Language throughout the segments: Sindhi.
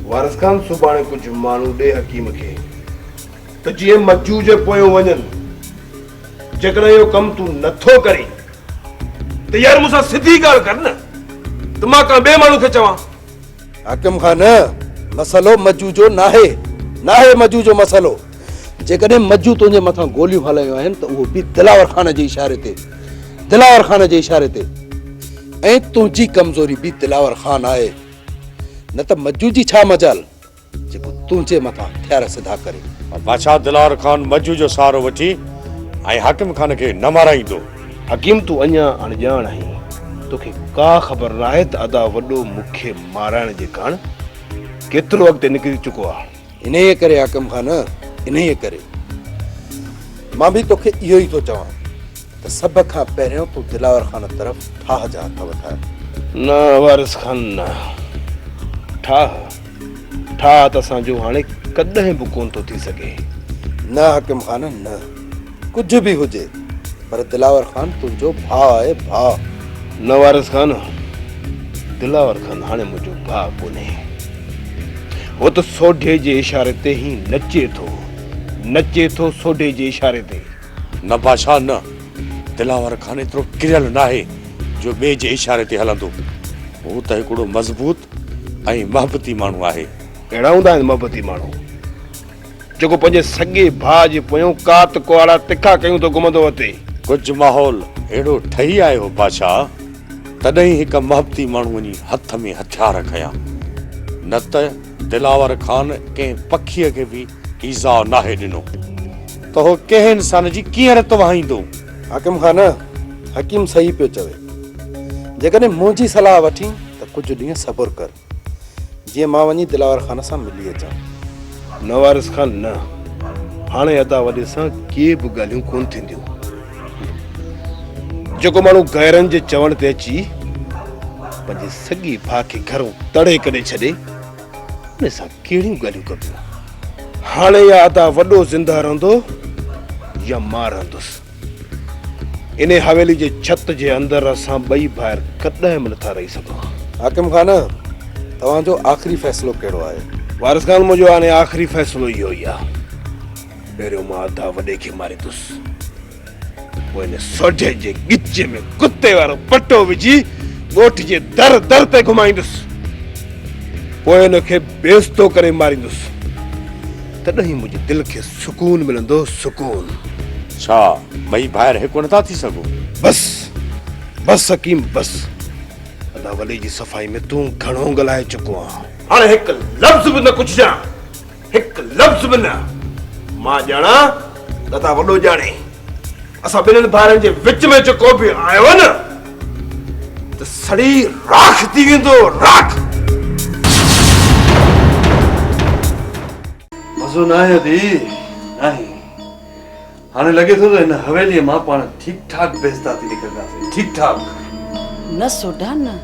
وارث خان سڀاڻي ڪجهه ماڻهو ڏي حڪيم کي ته جيئن مجو جي پويون وڃن. جيڪڏهن اهو ڪم تون نه ٿو ڪرين ته يار مون سان سڌي ڳالهه ڪر نه ته مان ڪنهن ٻئي ماڻهو کي چوان. حاڪم خان، مسئلو مجو جو ناهي، ناهي مجو جو مسئلو. جيڪڏهن مجو تنهنجي مٿان گوليون هلايون آهن ته اهو به دلاور خان جي اشاري تي، دلاور خان جي اشاري تي. ۽ تنهنجي ڪمزوري به دلاور خان آهي، نه ته مجو جي ڇا مجال جيڪو تنهنجي مٿان هٿيار سڌا ڪري. بادشاهه دلاور خان مجو جو سهارو وٺي ۽ حاڪم خان کي نه مارائيندو. حڪيم تون اڃا اڻڄاڻ آهين، توکي ڪا خبر ناهي ته ادا وڏو مون کي مارائڻ جي ڪاڻ ڪيترو اڳتي نڪري چڪو آهي. انهيء ڪري حاڪم خان، انهيء ڪري مان به توکي اهو ئي ٿو چوان ته سڀ کان پهريون تون دلاور خان طرف ٺاهه جا هٿ وڌاء. نه وارث خان نه، ٺاهه، ٺاهه ته اسان جو هاڻي ڪڏهن به ڪونه ٿو ٿي سگهي. نه حاڪم خان نه، ڪجهه به هجي پر دلاور خان تنهنجو ڀاء آهي ڀاء. نه وارث خان، دلاور خان هاڻي منهنجو ڀاء ڪونهي. هو ته سوڍي جي اشاري تي ئي نچي ٿو، نچي ٿو سوڍي جي اشاري تي. نه بادشاهه نه، دلاور خان ايترو ڪريل ناهي جو ٻئي جي اشاري تي هلندو. هو ته هڪڙو مضبوط ۽ محبتي ماڻهو آهي. اهڙا هوندا آهن محبتي ماڻهو، جيڪو پنهنجي سڳي ڀاء جي پويون ڪات ڪهاڙا تکا ڪيون ٿو گهمندو وتي. ڪجهه ماحول اهڙو ٺهي آيو بادشاهه، تڏهن هڪ محبتي ماڻهو وڃي هٿ ۾ هٿيار کنيا، نه ته دلاور خان ڪنهن پکيء کي به ايذاء ناهي ڏنو ته هو ڪنهن انسان جي ڪيئن رت وهائيندو؟ حاڪم خان، حڪيم صحيح پيو چوي. جيڪڏهن منهنجي صلاح وٺين ته ڪجهه ڏينهن صبر ڪر، جيئن مان وڃي دلاور خان سان ملي اچان. نه وارث خان نه، هاڻي ادا وڏي سان ڪي به ڳالهيون ڪونه ٿينديون. جيڪو ماڻهو غيرن جي چوڻ تي اچي پنهنجي سڳي ڀاء کي گهرون تڙي ڪڍي ڇڏي، ان سان ڪهڙيون ڳالهيون ڪبيون؟ هاڻي يا ادا وڏو زنده رهندو يا مان رهندس. انهي حويلي جي ڇت جي اندر اسان ٻئي ڀائر ڪڏهن به نٿا رهي سگهون. حاڪم خان، توهان جو آخري فيصلو ڪهڙو آهي؟ وارث خان، منهنجو هاڻي آخري فيصلو اهو ئي آهي. پهريون مان ادا وڏي کي ماريندس. پوء ان سوڍي جي ڳچي ۾ ڪتي وارو پٽو وجهي ڳوٺ جي در در تي گهمائيندس. پوء ان کي بيستو ڪري ماريندس. تڏهن ئي منهنجي دل کي سڪون ملندو، سڪون. ڇا ٻئي ڀائر هڪ نٿا ٿي سگهو؟ بس، بس حڪيم بس. ادا ولي جي صفائي ۾ تون گهڻو ڳالهائي چڪو آن. هاڻي هڪ لفظ به نه ڪڇجان. هڪ لفظ به نه. مان ڄاڻان ته ادا وڏو ڄاڻي. اسان ٻنهين ڀائرن جي وچ ۾ جيڪو به آيو نه ته سڙي راک ٿي ويندو، راک. مزو ناهي ادي، ناهي. هاڻي لڳي ٿو ته هن حويليء مان پاڻ ٺيڪ ٺاڪ بيعزتا ٿي نڪرنداسين، ٺيڪ ٺاڪ. نه سوڍا نه،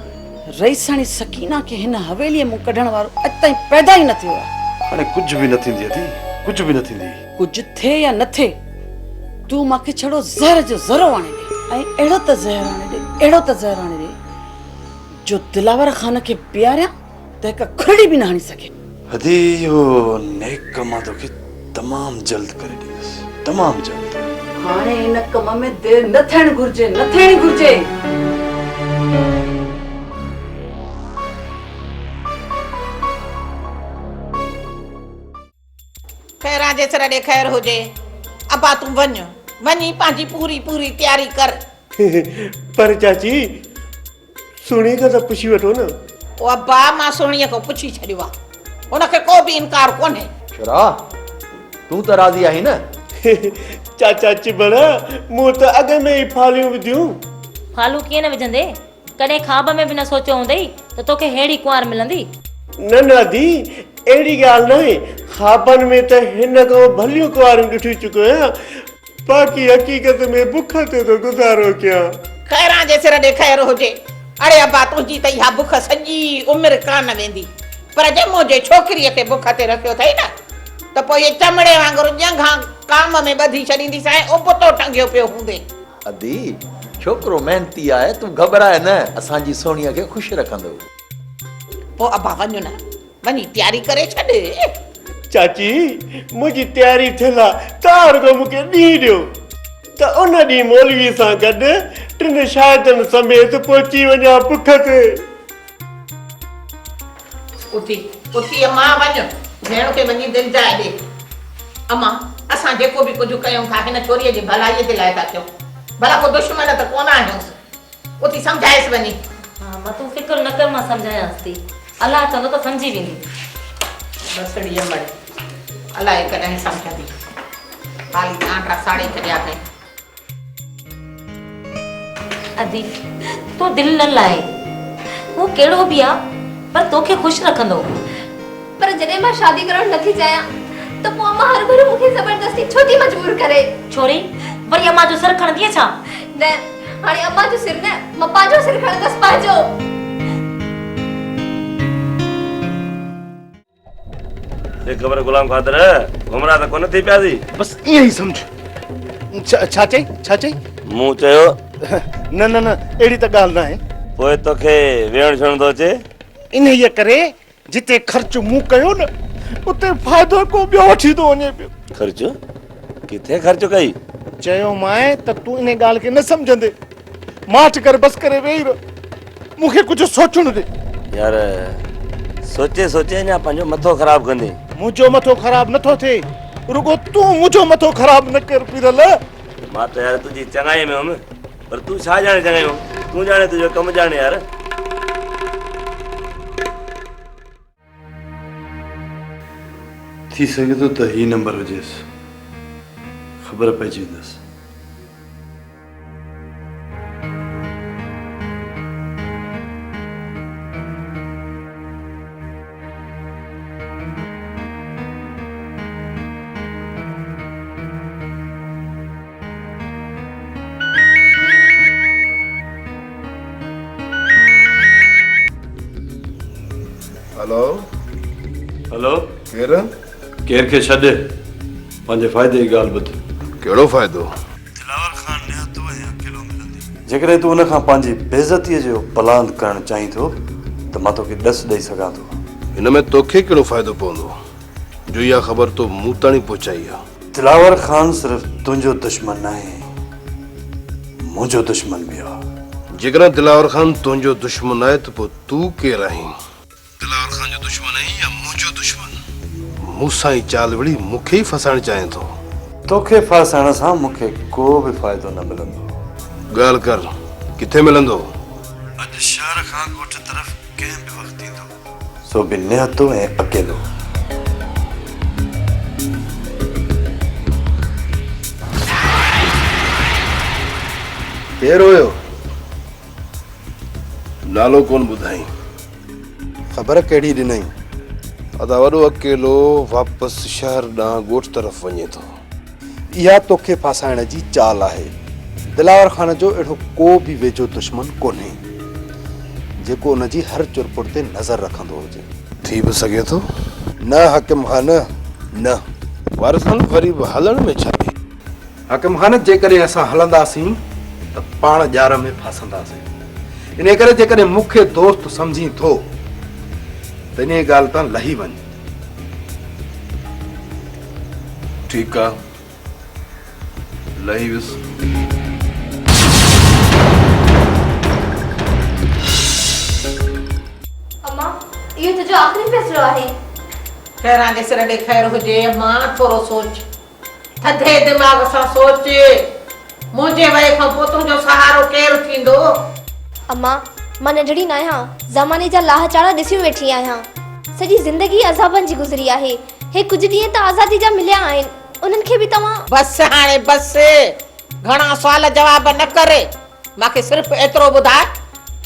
رئيساڻي سڪينه کي هن حويليء مون ڪڍڻ وارو اڄ تائين پيدا ئي نه ٿيو آهي. هاڻي ڪجهه به نه ٿيندي ادي، ڪجهه به نه ٿيندي. ڪجهه ٿئي يا نه ٿئي، تون مان کي ڇڙو زهر جو ذرو آڻي ڏي. ۽ اهڙو ته زهر آڻي ڏي، اهڙو ته زهر آڻي ڏي، جو دلاور خان کي پياريان ته هڪ کرڙي به نه هڻي سگهي. ادي اهو نيڪ ڪم مان توکي تمام جلد ڪري ڏيندس، تمام جلد. هاڻي ان ڪم ۾ دير نه ٿيڻ گهرجي، نه ٿيڻي گهرجي. خيران جي سر ڏي خير هجي. ابا تون وڃ، وڃي پنهنجي پوري پوري تياري ڪر. پر چاچي سهڻيء کان ته پڇي وٺو نه. او ابا مان سهڻيء کان پڇي ڇڏيو آ. هن کي ڪو به انڪار ڪونهي. شرا، تون ته راضي آهين نه؟ چاچا چڀڙ، مون ته اڳ ۾ ئي ڦاليون وڌيون. ڦالون ڪيئن نه وجهندي؟ ڪڏهن خواب ۾ به نه سوچيو هوندئي ته توکي ههڙي ڪنوار ملندي. نه نه ادي، اهڙي ڳالهه ناهي. خوابن ۾ ته هن کان ڀليون ڪنواريون ڏٺي چڪو آهيان. باقي حقيقت ۾ بک تي ٿو گذارو ڪيان. خيران جي سر ڏي خير هجي. اڙي ابا تنهنجي ته اها بک سڄي عمر ڪانه ويندي. پر جي منهنجي ڇوڪريء کي بک تي رکيو اٿئي نه ته پوء اهي چمڙي وانگر ڄنگهان ڪام ۾ ٻڌي ڇڏينديسانء ابتو ٽنگيو پيو هوندين. ادي، ڇوڪرو محنتي آهي، تون گهٻراء نه، اسان جي سهڻيء کي خوش رکندو. پوء ابا وڃ نه. وڃي تياري ڪري ڇڏ. چاچي، منهنجي تياري ٿيل آ، توهان رڳو مون کي ڏينهن ڏيو ته ان ڏينهن مولوي سان گڏ ٽن شاهدن سميت پهچي وڃان پک تي. اٿي، اٿي امان وڃ، ڀيڻ کي وڃي دلجاء ڏي. امان، اسان جيڪو به ڪجهه ڪيون ٿا، هن ڇوريء جي ڀلائيء جي لاء ٿا ڪيون. ڀلا ڪو دشمن ته ڪونه آهيونس. اٿي سمجهائيس وڃي. ها امان، تون فڪر نه ڪر، مان سمجهايانس ٿي. الله چوندو ته سمجهي ويندي. بس ڙي امڙ، الائي ڪڏهن سمجهندي. حالي ته آنڊا ساڙي ڇڏيا اٿئي. ادي، تون دل نه لاهه. هو ڪهڙو به آ، پر توکي خوش رکندو. پر جڏهن مان شادي ڪرڻ نٿي چاهيان ته پوء امان هروڀرو مون کي زبردستي ڇو ٿي مجبور ڪري؟ ڇوري، وري امان جو سر کڻندينء ڇا؟ نه، هاڻي امان جو سر نه، مان پنهنجو سر کڻندس، پنهنجو. ڏي خبر غلام قادر، گمراهه ته ڪونه ٿي پياسين؟ بس ائين ئي سمجهه. ڇا چئي؟ ڇا چئي؟ مون چيو. نه نه نه، اهڙي ته ڳالهه ناهي. پوء توکي ويهڻ ڇهڻ ٿو اچي؟ انهيء ڪري جتي خرچ مون ڪيو نه، اتي فائدو ڪو ٻيو وٺي ٿو وڃي پيو. خرچ؟ ڪٿي خرچ ڪئي؟ چيومانء ته تون انهيء ڳالهه کي نه سمجهندين. ماٺ ڪر بس ڪري ويهي رهه. مون کي ڪجهه سوچڻ ڏي. يار سوچي سوچي اڃا پنهنجو مٿو خراب ڪندين. منهنجو مٿو خراب نه ٿو ٿئي، رڳو تون منهنجو مٿو خراب نه ڪر پيرل. مان ته يار تنهنجي چڱائي ۾ هيم، پر تون ڇا ڄاڻي چڱايون، تون ڄاڻي تنهنجو ڪم ڄاڻي يار. ٿي سگهي ٿو ته هي نمبر هجيس. خبر پئجي ويندس. هلو. هلو. ڪير؟ ڪير کي ڇڏ، پنهنجي فائدي جي ڳالهه ٻڌ. ڪهڙو فائدو؟ دلاور خان نهتو ۽ اڪيلو ملندي. جيڪڏهن تون ان کان پنهنجي بيعزتيء جو پلاند ڪرڻ چاهين ٿو ته مان توکي ڏس ڏئي سگهان ٿو. هن ۾ توکي ڪهڙو فائدو پوندو جو اها خبر تو مون تاڻي پهچائي آ. دلاور خان صرف تنهنجو دشمن ناهي، منهنجو دشمن به آ. جيڪڏهن دلاور خان تنهنجو دشمن آهي ته پوء تون ڪير آهين؟ دلاور خان جو دشمن آهين يا منهنجو دشمن؟ مون سان ئي چال وڙهي مون کي ئي ڦاسائڻ چاهين ٿو؟ توکي ڦاسائڻ سان مون کي ڪو به فائدو نه ملندو. ڳالهه ڪر، ڪٿي ملندو؟ اڄ شهر کان ڳوٺ طرف ڪنهن به وقت ايندو. سو به نهتو ۽ اڪيلو. ڪير هيو؟ نالو ڪونه ٻڌائين. خبر ڪهڙي ڏنائين؟ ادا وڏو اڪيلو واپس شهر ڏانهن ڳوٺ طرف وڃي ٿو. اها توکي ڦاسائڻ جي چال آهي. دلاور خان جو اهڙو ڪو به ويجهو دشمن ڪونهي، جيڪو ان جي هر چرپر تي نظر رکندو هجي. ٿي به سگهي ٿو. نه حاڪم خان، نه. وارث خان وري به هلڻ ۾ ڇا ٿي؟ حاڪم خان، جيڪڏهن اسان هلنداسين ته پاڻ ڄار ۾ ڦاسنداسين. انهيء ڪري جيڪڏهن مون کي دوست سمجهين ٿو ته انهيء ڳالهه تان لهي وڃ. ٺيڪ آ، لهي ويس. امان، اهو تنهنجو آخري فيصلو آهي. خيران جي سر ڏي خير هجي امان، ٿورو سوچ. ٿڌي دماغ سان سوچ، منهنجي وئي کان پوء تنهنجو سهارو ڪير ٿيندو؟ امان، مان ننڍڙي ناهيان، زماني جا لاها چاڙها ڏسيون ويٺي آهيان. سڄي زندگي عذابن جي گذري آهي. هي ڪجهه ڏينهن ته آزادي جا مليا آهن، انهن کي به توهان. بس هاڻي بس، گهڻا سوال جواب نه ڪر. مان کي صرف ايترو ٻڌاء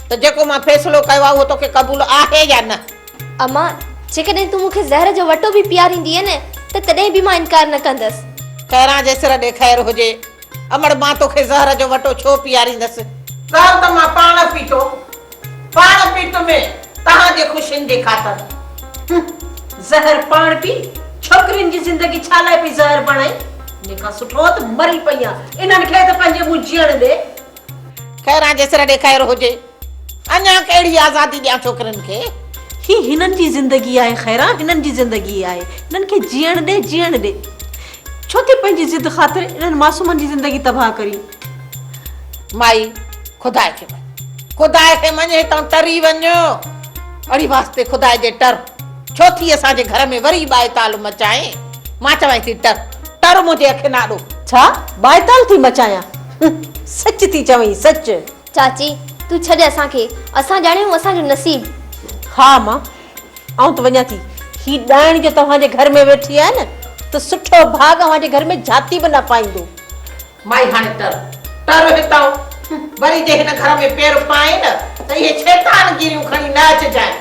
ته جيڪو مان فيصلو ڪيو آهي اهو توکي قبول آهي يا نه؟ امان، جيڪڏهن تون مون کي زهر جو وٽو به پياريندينء نه ته تڏهن به مان انڪار نه ڪندس. خيران جي سر ڏي خير هجي. امڙ مان توکي زهر جو وٽو ڇو پياريندس؟ زهر ته مان پاڻ پيتو. پاڻ پيتم توهان جي خوشين جي خاطر. هون، زهر پاڻ پي، ڇوڪرين جي زندگي ڇا لاء پئي زهر بڻائين؟ ان کان سٺو هو ته مري پئي هان، انهن کي ته پنهنجي منهن جيئڻ ڏي. خيران جي سر ڏي خير هجي، اڃا ڪهڙي آزادي ڏيان ڇوڪرين کي؟ هي هنن جي زندگي آهي خيران، هنن جي زندگي آهي. هنن کي جيئڻ ڏي، جيئڻ ڏي. ڇو ٿي پنهنجي ضد خاطر انهن معصومن جي زندگي تباهه ڪرين؟ مائي، خدا کي مڃ، خدا کي مڃ، هتان ٽري وڃ. اڙي واسطي خدا جي ٽر. ڇو ٿي اسان جي گهر ۾ وري ٻائيتال مچائين؟ مان چوانء ٿي ٽر، ٽر منهنجي اکين آڏو. ڇا؟ ٻائيتال ٿي مچايان؟ سچ ٿي چوين، سچ. چاچي، تون ڇڏ اسان کي، اسان ڄاڻيون اسان جو نصيب. ها امان، آئون ته وڃان ٿي. هي ڏائڻ جو توهان جي گهر ۾ ويٺي آهي نه ته سٺو ڀاڳ اوهان جي گهر ۾ جهاتي به نه پائيندو. مائي هاڻي ٽر، ٽر هتان. وري جي هن گهر ۾ پير پائين نه ته اهي شيطان گيريون کڻي نه اچجانء.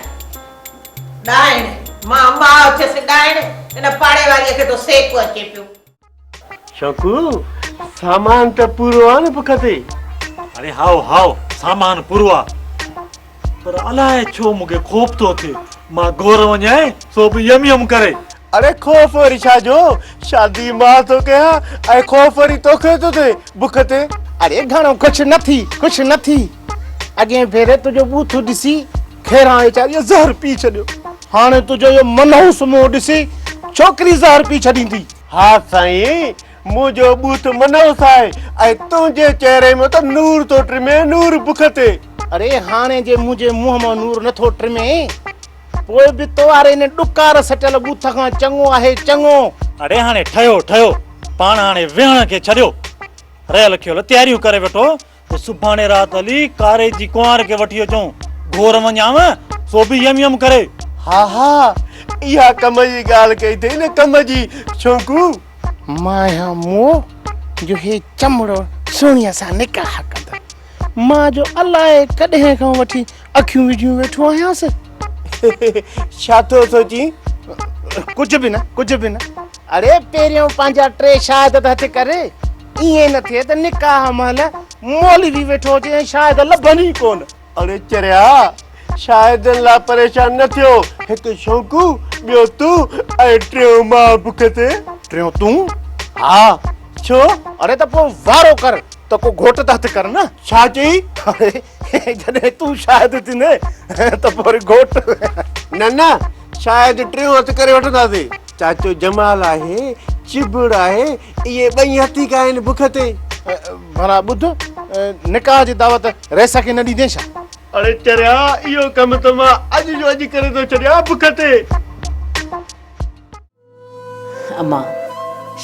ڏائڻ، مان ماء ٿيس ڏائڻ، هن پاڙي واريء کي ٿو سيڪ اچي پيو. شوڪو، سامان ته پورو آ نه بک تي؟ اڙي هائو هائو سامان پورو آ پر الائي ڇو مون کي خوف ٿو ٿئي مان گور وڃانء سو به يم يم ڪري. اڙي خوف وري ڇا جو؟ شادي مان ٿو ڪيان ۽ خوف وري توکي ٿو ٿئي بک تي؟ اڙي گهڻو خوش نه ٿي خوش نه ٿي اڳئين ڀيري تنهنجو ٻوٿ ڏسي خيران ويچاريء زهر پي ڇڏيو هاڻي تنهنجو اهو منحوس منهن ڏسي ڇوڪري زهر پي ڇڏيندي. ها سائين، منهنجو ٻوٿ منحوس آهي ۽ تنهنجي چهري مان ته نور ٿو ٽمي، نور بک تي. اڙي هاڻي جي منهنجي منهن مان نور نه ٿو ٽمي، پوء به تو واري ان ڏڪار سٽيل ٻوٿ کان چڱو آهي، چڱو. اڙي هاڻي ٺهيو، ٺهيو، پاڻ هاڻي ويهڻ کي ڇڏيو، رهيل کيل تياريون ڪري وٺو ته سڀاڻي رات هلي ڪاري جي ڪنوار کي وٺي اچون، گهور وڃانء، سو به يم يم ڪري. ها ها اها ڪم جي ڳالهه ڪئي اٿئي نه ڪم جي شوڪو. مان آهيان موهه جو هي چمڙو سهڻيء سان نڪاح ڪندو. مان جو الائي ڪڏهن کان وٺي اکيون وجهيون ويٺو آهيانس. ڇا ٿو سوچين؟ ڪجهه به نه، ڪجهه به نه. اڙي پهريون پنهنجا ٽي شاهد ته هٿ ڪر. ائين نه ٿئي ته نڪاح مهل مولوي ويٺو هجي ۽ شاهد لڀن ئي ڪونه. اڙي چريا، شاهدن لاء پريشان نه ٿيو، هڪ شوڪو، ٻيو تون ۽ ٽيون مان بک تي. ٽيون تون؟ ها، ڇو؟ اڙي ته پوء وارو ڪر ته ڪو گهوٽ ته هٿ ڪر نه. ڇا چئي؟ اڙي جڏهن تون شاهد ٿيندين ته پوء وري گهوٽ. نه نه، شايد ٽيون هٿ ڪري وٺنداسين. چاچو جمال آهي، چڀڙ آهي، اهي ٻئي هٿ ئي ڪا آهن بک تي. ڀلا ٻڌ، نڪاح جي دعوت رئيس کي نه ڏيندين ڇا؟ اڙي چريا، اهو ڪم ته مان اڄ جو اڄ ڪري ٿو ڇڏيان بک تي. امان،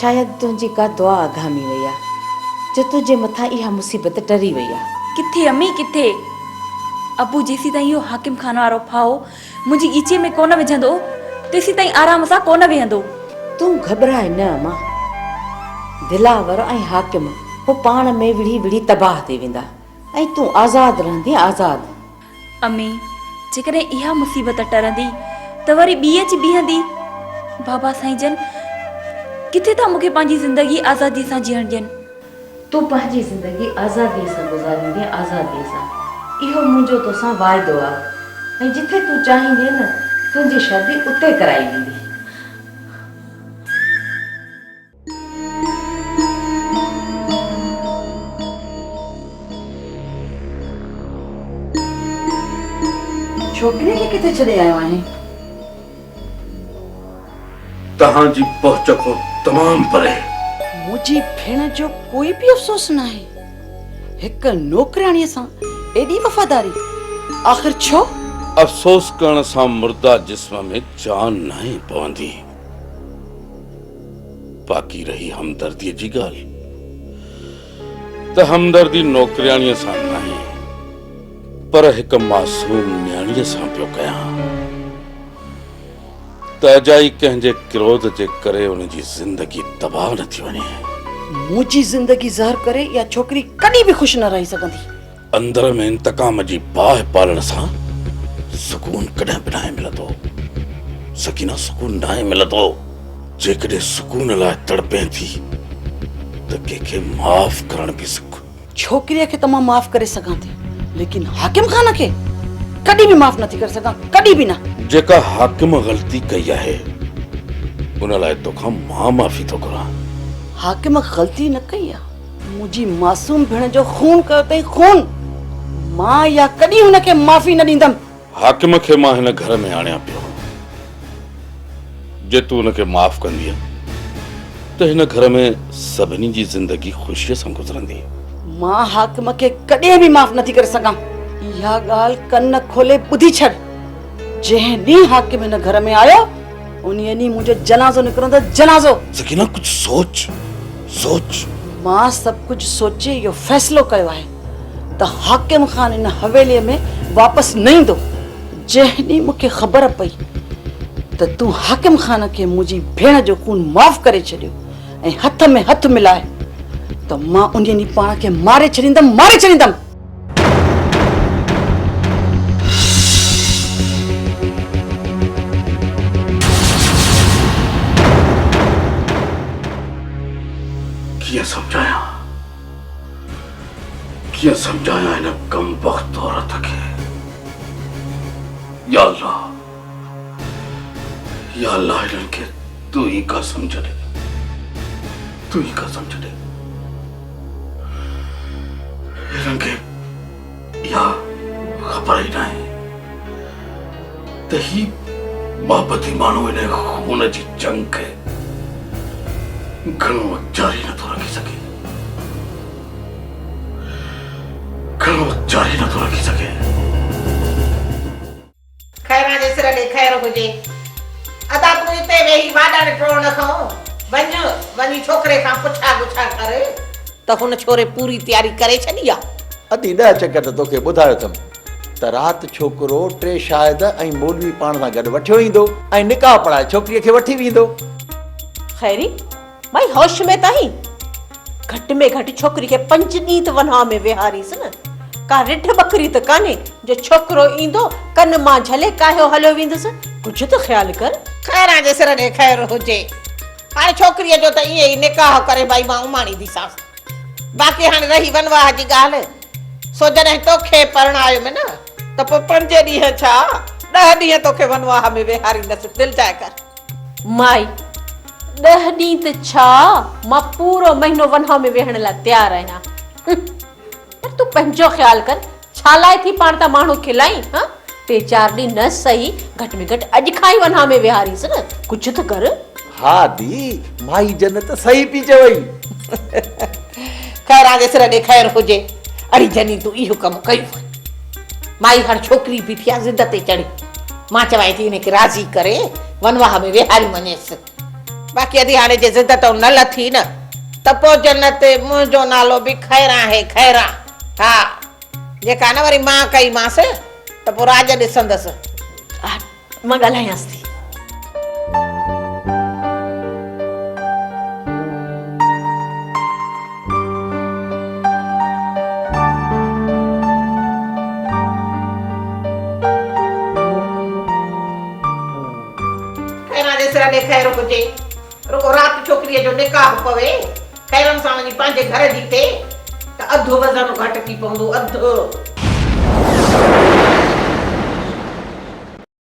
شايد تنهنجي ڪا دعا اگهامي وئي آ، جو تنهنجي مٿان اها مصيبت ٽري وئي آ. ڪٿي امي ڪٿي؟ ابو جيسيتائين اهو حاڪم خان وارو ڦاهو منهنجي ڳچيء ۾ ڪونه وجهندو، تيسيتائين آرام سان ڪونه ويهندو. تون گهٻراء نه امان. دلاور ۽ حاڪم هو پاڻ ۾ وڙهي وڙهي تباهه ٿي ويندا ۽ تون آزاد رهندين آزاد. امي، جيڪڏهن اها مصيبت ٽرندي ته وري ٻي اچي بيهندي. بابا سائين جن ڪٿي ٿا مون کي پنهنجي زندگي آزاديء سان جيئڻ ڏين. تون پنهنجي زندگي آزاديء سان گذاريندين آزاديء سان. اهو منهنجو توسان واعدو آ ۽ جٿي تون چاهيندين نه تنهنجي شادي اتي ڪرائي ويندي. ڇوڪريء کي ڪٿي ڇڏي آيو آهين؟ توهان جي پهچ کان تمام پري. منهنجي ڀيڻ جو ڪوئي به افسوس ناهي. هڪ نوڪرياڻيء سان ايڏي وفاداري، آخر ڇو؟ افسوس ڪرڻ سان مرده جسم ۾ جان ناهي پوندي. باقي رهي همدرديء جي ڳالهه ته همدردي نوڪرياڻيء سان ناهي پر هڪ معصوم نياڻيء سان پيو ڪيان. ته اجائي ڪنهن جي ڪروڌ جي ڪري ان جي زندگي تباهه نه ٿي وڃي. منهنجي زندگي زهر ڪري اها ڇوڪري ڪڏهن به خوش نه رهي سگهندي. اندر ۾ انتقام جي باهه پالڻ سان سڪون ڪڏهن به ناهي ملندو سڪينه سڪون ناهي ملندو. جيڪڏهن سڪون لاء تڙپين ٿي ته ڪنهن کي معاف ڪرڻ به سک. ڇوڪريء کي ته مان معاف ڪري سگهان ٿي، ليڪن حاڪم خان کي ڪڏهن به معاف نٿي ڪري سگهان، ڪڏهن به نه. جيڪا حاڪم غلطي ڪئي آهي، ان لاء توکان مان معافي ٿو گهران. حاڪم غلطي نه ڪئي آهي، منهنجي معصوم ڀيڻ جو خون ڪيو اٿئي، خون! مان اها ڪڏهن هن کي معافي نه ڏيندم. حاڪم کي مان هن گهر ۾ آڻيان پيو. جي تون هن کي معاف ڪندينء ته هن گهر ۾ سڀني جي زندگي خوشيء سان گذرندي. مان حاڪم کي ڪڏهن به معاف نٿي ڪري سگهان. اها ڳالهه ڪن کولي ٻڌي ڇڏ. جنهن ڏينهن حاڪم هن گهر ۾ آيو، انهيء ڏينهن منهنجو جنازو نڪرندو، جنازو! سڪينه ڪجهه سوچ، سوچ. مان سڀ ڪجهه سوچي اهو فيصلو ڪيو آهي ته حاڪم خان هن حويليء ۾ واپس نه ايندو. جنهن ڏينهن مون کي خبر پئي ته تون حاڪم خان کي منهنجي ڀيڻ جو خون معاف ڪري ڇڏيو ۽ هٿ ۾ هٿ ملائي ته مان انهيء ڏينهن پاڻ کي ماري ڇڏيندم، ماري ڇڏيندم! ڪيئن سمجهايان، ڪيئن سمجهايان هن ڪم بخت عورت کي. يا الله، يا الله هنن کي تون ئي ڪا سمجهه ڏي، تون ئي ڪا سمجهه ڏي. هنن کي اها خبر ئي ناهي ته هي محبتي ماڻهو هن خون جي جنگ کي گهڻو وقت جاري نٿو رکي سگهي. گهڻو وقت جاري نٿو رکي سگهي. خيران جي سر ڏي خير هجي. ادا تون اتي ويهي واڏڻ ٽوڙڻ کان وڃ وڃي ڇوڪري کان پڇا ڳڇا ڪر ته هن ڇوري پوري تياري ڪري ڇڏي آ. ادي ڏهه چڪر ته توکي ٻڌايو اٿم ته رات ڇوڪرو ٽي شاهد ۽ مولوي پاڻ سان گڏ وٺيو ايندو ۽ نڪاح پڙهائي ڇوڪريء کي وٺي ويندو. خيري، ڀائي هوش ۾ ته آهين؟ گهٽ ۾ گهٽ ڇوڪري کي پنج ڏينهن ته ونهاء ۾ ويهارينس نه. ڪا رڍ ٻڪري ته ڪانهي جو ڇوڪرو ايندو ڪن مان جهلي ڪاهيو هليو ويندس. ڪجهه ته خيال ڪر. خيران جي سر ڏي خير هجي. هاڻي ڇوڪريء جو ته ائين ئي نڪاح ڪري ڀائي مان اماڻينديسانس. باقي هاڻي رهي ونواهه جي ڳالهه، سو جڏهن توکي پرڻايم نه ته پوء پنج ڏينهن ڇا ڏهه ڏينهن توکي ونواهه ۾ ويهاريندس. دلجاء ڪر. مائي، ڏهه ڏينهن ته ڇا، مان پورو مهينو ونهاء ۾ ويهڻ لاء تيار آهيان. پر تون پنهنجو خيال ڪر، ڇا لاء ٿي پاڻ تان ماڻهو کلائين، هان؟ ٽي چار ڏينهن نه سهي، گهٽ ۾ گهٽ اڄ کان ئي ونهاء ۾ ويهارينس نه، ڪجهه ته ڪر. ها ادي، مائي جنت صحيح پئي چوئي. خيران جي سر ڏي خير هجي. اڙي جني تون اهو ڪم ڪيو. مائي هاڻ ڇوڪري بيٺي آ ضد تي چڙهي. مان چوانء ٿي هن کي راضي ڪري ونواهه ۾ ويهاريون وڃيس. باقي ادي هاڻي جي ضد تون نه لٿي نه ته پوء جنت منهنجو نالو به خيران آهي خيران. ها جيڪا نه وري مان ڪئي مانس ته پوء راڄ ڏسندس. مان ڳالهايانس ٿي. خيران جي سر ڏي خير هجي، رڳو رات ڇوڪريء جو نڪاح پوي، خيرن سان وڃي پنهنجي گهر جي ٿئي ته اڌ وزن گهٽ ٿي پوندو، اڌ.